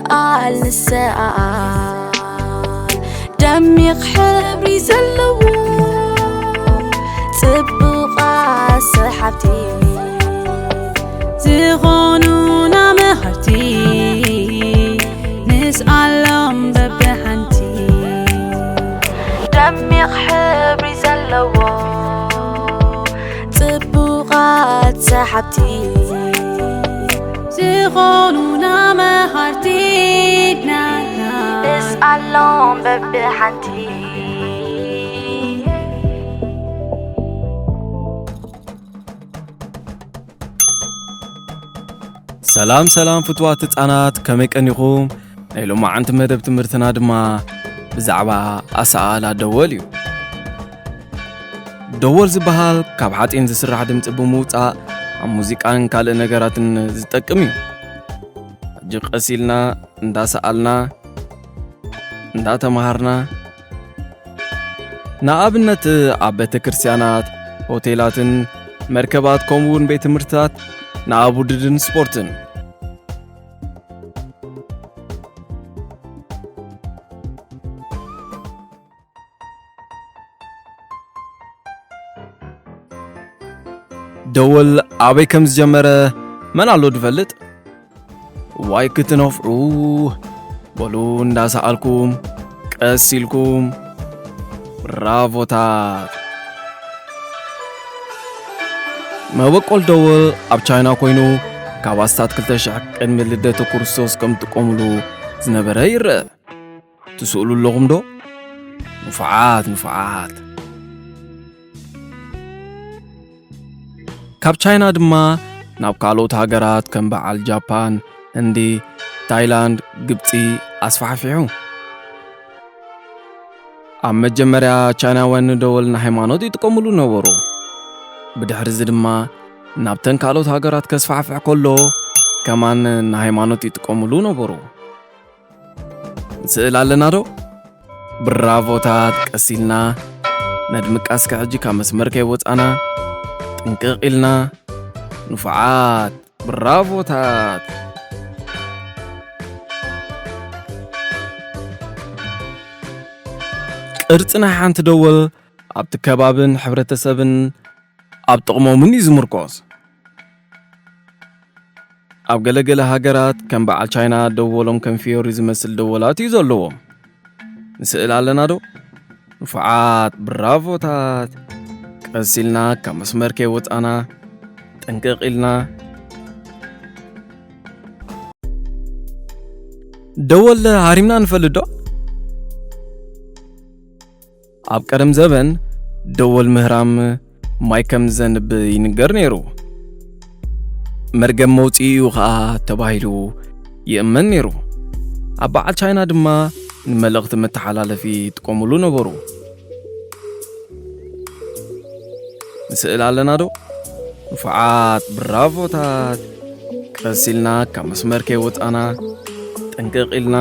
ንስኣል ንስኣል ደሚቕ ሕብሪ ዘለዎ ጽቡቓት ሰሓብቲ ዝኾኑና መሃርቲ ንስኣሎም በብሓንቲ። ደሚቕ ሕብሪ ዘለዎ ጽቡቓት ሰሓብቲ ዝኾኑና መሃርቲ ናትና ንስኣሎም በብሓንቲ። ሰላም ሰላም ፍትዋት ህፃናት፣ ከመይ ቀኒኹም? ናይ ሎማዓንቲ መደብ ትምህርትና ድማ ብዛዕባ ኣሰኣእላ ደወል እዩ። ደወል ዝበሃል ካብ ሓፂን ዝስራሕ ድምፂ ብምውፃእ ኣብ ሙዚቃን ካልእ ነገራትን ዝጠቅም እዩ። ሕጂ ቀስ ኢልና እንዳሰኣልና እንዳተምሃርና፣ ንኣብነት ኣብ ቤተ ክርስቲያናት፣ ሆቴላትን መርከባት ከምኡ እውን ቤት ትምህርትታት ንኣብ ውድድርን ስፖርትን። ደወል ኣበይ ከም ዝጀመረ መን ኣሎ ዝፈልጥ? ዋይ ክትነፍዑ በሉ እንዳሰኣልኩም ቀስ ኢልኩም። ብራቮታት። መበቆል ደወል ኣብ ቻይና ኮይኑ ካብ ኣስታት ክልተ ሽሕ ቅድሚ ልደተ ክርስቶስ ከም ዝጥቀሙሉ ዝነበረ ይረአ። ትስእሉ ኣለኹም ዶ? ንፉዓት ንፉዓት። ካብ ቻይና ድማ ናብ ካልኦት ሃገራት ከም በዓል ጃፓን፣ ህንዲ፣ ታይላንድ፣ ግብጺ ኣስፋሕፊሑ። ኣብ መጀመርያ ቻይናውያን ንደወል ንሃይማኖት ይጥቀምሉ ነበሩ። ብድሕሪ እዚ ድማ ናብተን ካልኦት ሃገራት ከስፋሕፍሕ ከሎ ከማን ንሃይማኖት ይጥቀምሉ ነበሩ። ንስእል ኣለና ዶ? ብራቮታት ቀስ ኢልና ነድምቃ እስከ ሕጂ ካብ መስመር ከይወፃና ጥንቅቕ ኢልና ንፉዓት ብራቮታት። ቅርፂ ናይ ሓንቲ ደወል ኣብቲ ከባብን ሕብረተሰብን ኣብ ጥቕሞምን እዩ ዝምርኮስ። ኣብ ገለ ገለ ሃገራት ከም በዓል ቻይና ደወሎም ከም ፊዮሪ ዝመስል ደወላት እዩ ዘለዎም። ንስእል ኣለና ዶ? ንፉዓት ብራቮታት። ቀስ ኢልና ካብ መስመር ከይወፃና ጥንቅቕ ኢልና። ደወል ሃሪምና ንፈልጥ ዶ? ኣብ ቀደም ዘበን ደወል ምህራም ማይ ከም ዝዘንብ ይንገር ነይሩ። መርገም መውፅኢኡ ኸዓ ተባሂሉ ይእመን ነይሩ። ኣብ በዓል ቻይና ድማ ንመልእኽቲ መተሓላለፊ ይጥቀሙሉ ነበሩ። ንስእል ኣለና ዶ? ንፉዓት ብራቮታት። ቀስ ኢልና ካብ መስመር ከይወፃና ጥንቅቕ ኢልና።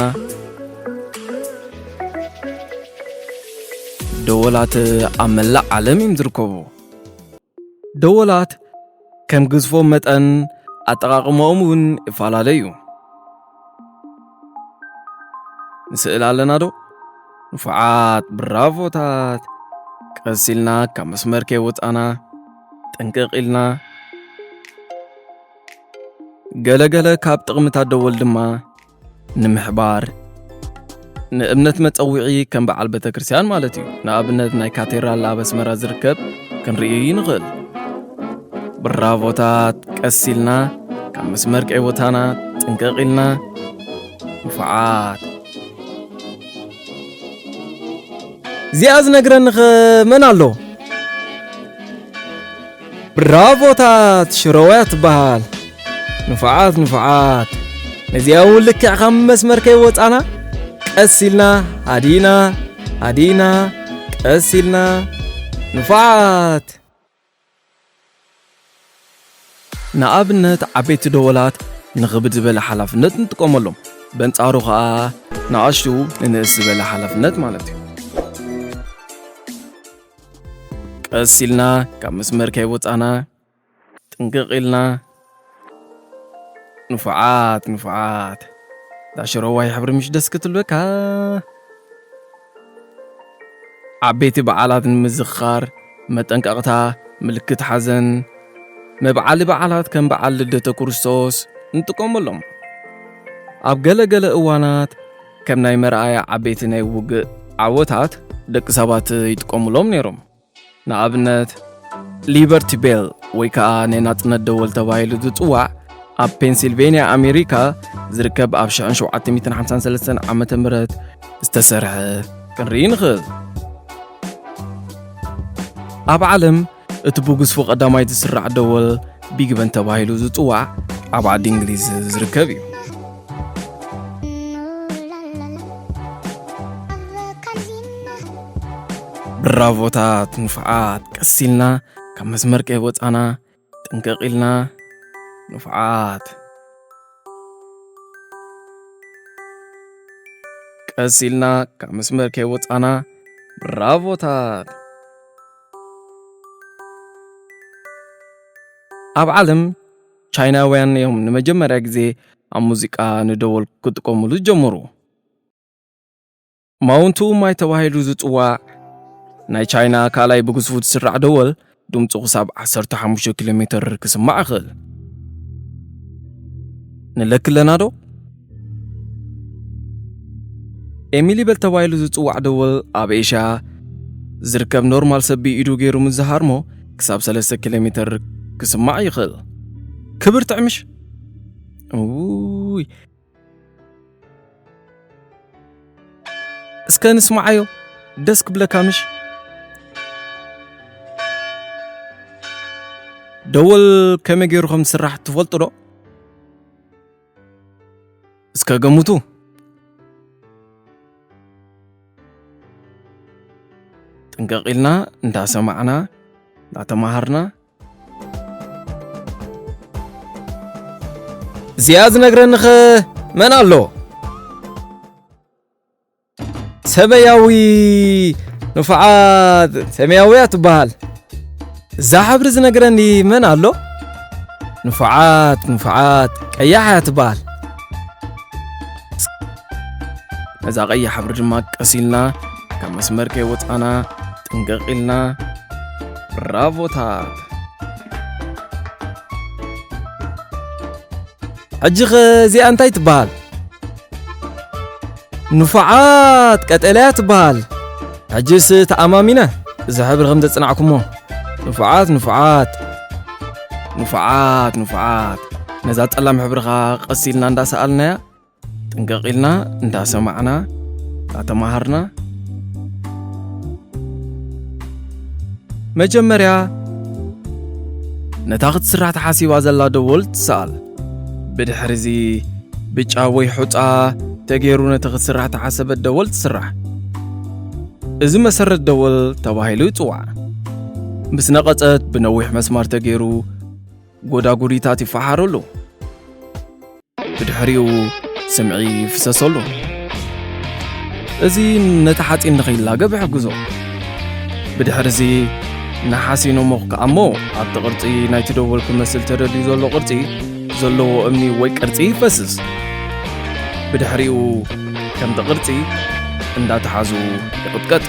ደወላት ኣብ መላእ ዓለም እዮም ዝርከቡ። ደወላት ከም ግዝፎም መጠን ኣጠቓቕመኦም እውን ይፈላለ እዩ። ንስእል ኣለና ዶ? ንፉዓት ብራቮታት። ቀስ ኢልና ካብ መስመር ከይወፃና ጥንቅቕ ኢልና። ገለ ገለ ካብ ጥቕምታት ደወል ድማ ንምሕባር፣ ንእምነት መጸውዒ ከም በዓል ቤተ ክርስቲያን ማለት እዩ። ንኣብነት ናይ ካቴድራል ኣብ ኣስመራ ዝርከብ ክንርኢ ንኽእል። ብራቮታት ቀስ ኢልና ካብ መስመር ቀይቦታና ጥንቅቕ ኢልና ንፉዓት። እዚኣ ዝነግረኒ ኸ መን ኣሎ? ብራቮታት ሽረውያ ትበሃል። ንፉዓት ንፉዓት። ነዚኣ እውን ልክዕ ከም መስመር ከይወፃና ቀስ ኢልና ሃዲና ሃዲና ቀስ ኢልና ንፉዓት። ንኣብነት ዓበይቲ ደወላት ንኽብድ ዝበለ ሓላፍነት ንጥቀመሎም፣ በንጻሩ ኸኣ ንኣሽቱ ንንእስ ዝበለ ሓላፍነት ማለት እዩ። ቀስ ኢልና ካብ መስመር ከይወጻና ጥንቅቕ ኢልና ንፉዓት ንፉዓት። እታ ሽሮዋይ ሕብሪ ምሽ ደስ ክትብለካ። ዓበይቲ በዓላት ንምዝኻር፣ መጠንቀቕታ፣ ምልክት ሓዘን፣ መብዓሊ በዓላት ከም በዓል ልደተ ክርስቶስ ንጥቀመሎም። ኣብ ገለ ገለ እዋናት ከም ናይ መርኣያ ዓበይቲ ናይ ውግእ ዓወታት ደቂ ሰባት ይጥቀሙሎም ነይሮም። ንኣብነት፣ ሊበርቲ ቤል ወይ ከዓ ናይ ናጽነት ደወል ተባሂሉ ዝጽዋዕ ኣብ ፔንሲልቬንያ ኣሜሪካ ዝርከብ ኣብ ሽሕን ሸውዓተ ሚእትን ሓምሳን ሰለስተን ዓመተ ምህረት ዝተሰርሐ ክንርኢ ንኽእል። ኣብ ዓለም እቲ ብግዝፉ ቀዳማይ ዝስራዕ ደወል ቢግ በን ተባሂሉ ዝጽዋዕ ኣብ ዓዲ እንግሊዝ ዝርከብ እዩ። ብራቮታት ንፉዓት፣ ቀስ ኢልና ካብ መስመር ከይወጻና ጥንቅቕ ኢልና ንፉዓት። ቀስ ኢልና ካብ መስመር ከይወጻና ብራቮታት። ኣብ ዓለም ቻይናውያን እዮም ንመጀመርያ ግዜ ኣብ ሙዚቃ ንደወል ክጥቀሙሉ ዝጀመሩ። ማውንቱ ማይ ተባሂሉ ዝጽዋዕ ናይ ቻይና ካልኣይ ብግዝፉ ዝስራዕ ደወል ድምፁ ክሳብ ዓሰርተ ሓሙሽተ ኪሎ ሜትር ክስማዕ ይኽእል። ንለኪ ኣለና ዶ? ኤሚሊ በል ተባሂሉ ዝጽዋዕ ደወል ኣብ ኤሽያ ዝርከብ ኖርማል ሰብ ብኢዱ ገይሩ ምስ ዝሃርሞ ክሳብ ሰለስተ ኪሎ ሜትር ክስማዕ ይኽእል። ክብር ጥዕምሽ። ውይ፣ እስከ ንስማዓዮ፣ ደስ ክብለካ ምሽ? ደወል ከመይ ገይሩ ከም ዝስራሕ ትፈልጡ ዶ? እስከ ገምቱ። ጥንቅቕ ኢልና እንዳሰማዕና፣ እንዳተማሃርና፣ እዚኣ ዝነግረኒኸ መን ኣሎ? ሰማያዊ፣ ንፉዓት፣ ሰማያዊ እያ ትበሃል። እዛ ሕብሪ ዝነግረኒ መን ኣሎ? ንፉዓት፣ ንፉዓት፣ ቀያሕ እያ ትበሃል። ነዛ ቀያሕ ሕብሪ ድማ ቀስ ኢልና ካብ መስመር ከይወጻና ጥንቅቕ ኢልና ብራቮታት። ሕጂ ኸ እዚኣ እንታይ ትበሃል? ንፉዓት ቀጠልያ ትበሃል። ሕጅስ ተኣማሚነ እዚ ሕብሪ ከም ዘጽናዕኩሞ። ንፉዓት፣ ንፉዓት፣ ንፉዓት፣ ንፉዓት። ነዛ ጸላም ሕብሪ ኸኣ ቀስ ኢልና እንዳሰኣልናያ፣ ጥንቅቕ ኢልና እንዳሰማዕና፣ እንዳተማሃርና፣ መጀመርያ ነታ ክትስራሕ ተሓሲባ ዘላ ደወል ትሰኣል። ብድሕሪዚ ብጫ ወይ ሑጻ ተገይሩ ነቲ ክትስራሕ ተሓሰበት ደወል ትስራሕ። እዚ መሰረት ደወል ተባሂሉ ይጽዋዕ። ምስ ነቐጸት ብነዊሕ መስማር ተገይሩ ጎዳጉዲታት ይፈሓረሉ። ብድሕሪኡ ስምዒ ይፍሰሰሉ። እዚ ነቲ ሓጺን ንኸይላገብ ይሕግዞ። ብድሕሪዚ ንሓሲኖሞ ክኣሞ ኣብቲ ቅርጺ ናይቲ ደወል ክመስል ተደልዩ ዘሎ ቅርጺ ዘለዎ እምኒ ወይ ቅርጺ ይፈስስ። ብድሕሪኡ ከምቲ ቅርጺ እንዳተሓዙ ይቕጥቀጥ።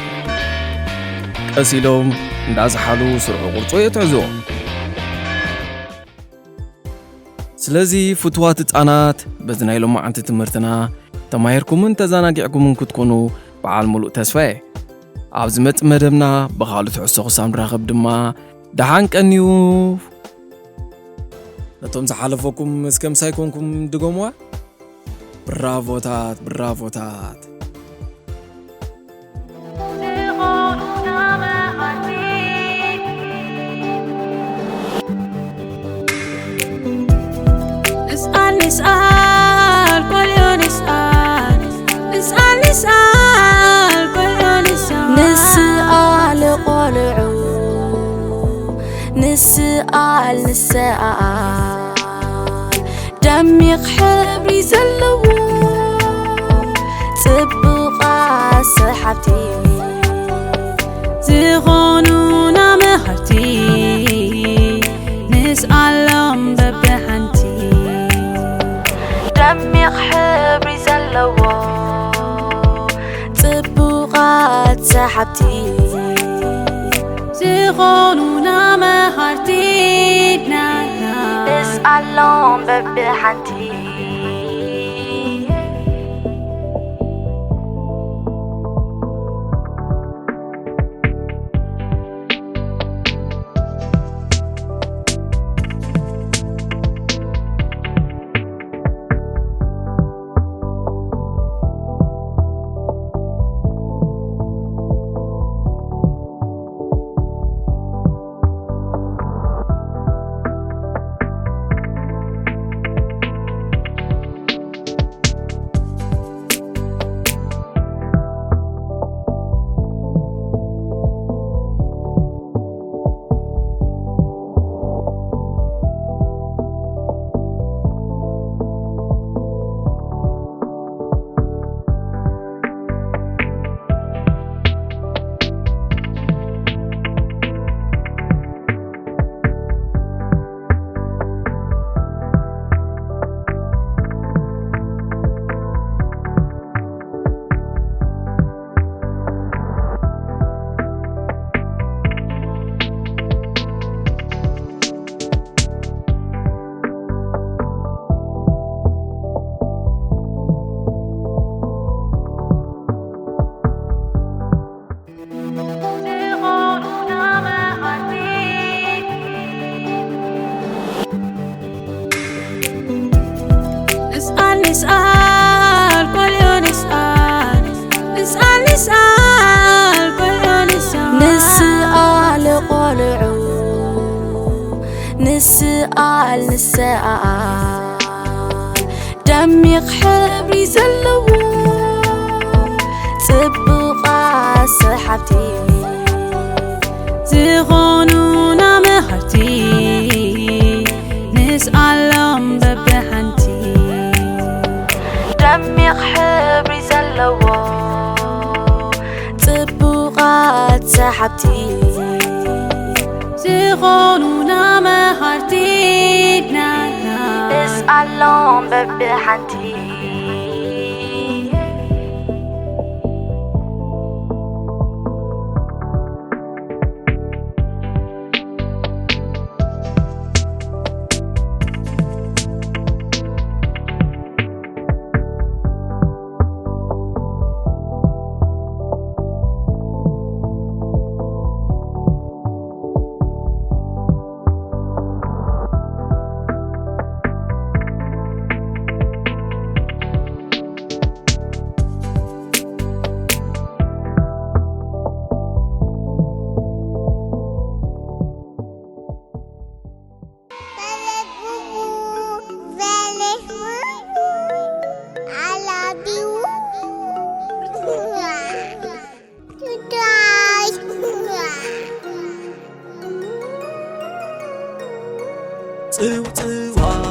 ቀስ ኢሎም እንዳዝሓሉ ስርዑ ቅርጹ የትሕዝዎ። ስለዚ ፍቱዋት ህጻናት፣ በዚ ናይ ሎማዓንቲ ትምህርትና ተማሂርኩምን ተዘናጊዕኩምን ክትኮኑ በዓል ሙሉእ ተስፋ እየ። ኣብ ዝመጽእ መደብና ብኻልእ ትሕዝቶ ክሳብ ንራኸብ ድማ ደሓን ቀንዩ። ነቶም ዝሓለፈኩም እስከ ምሳይ ኮንኩም ድገምዋ። ብራቮታት፣ ብራቮታት። ንስኣል ንስኣል ቆልዑ ንስኣል ንስኣል ንስኣል ቆልዑ ንስኣል ንስኣል ቆልዑ ንስኣል ንስኣል ደሚቕ ሕብሪ ዘለዎ ጽቡቓት ሰሓብቲ ዝኾኑና መሃርቲ ንስኣሎም በብሓንቲ ደሚቕ ሕብሪ ሓብቲ ዝኾኑና መሃርቲ ናትና። እስኣሎም በብሓንቲ። ንስኣል ንስኣል ቆልዑ ንስኣል ንስኣል ንስኣል ቆልዑ ንስኣል ንስኣል ቆልዑ ንስኣል ንስኣል ደሚቕ ሕብሪ ዘለዎ ጽቡቓት ሰሓብቲ ዝኾኑና መሃርቲ ንስኣሎም በብሓንቲ ደሚቕ ሕብሪ ዘለዎ ጽቡቓት ሰሓብቲ ዝኾኑና መሃርቲ ናትና እስኣሎም በብሓንቲ። ጽውጽዋ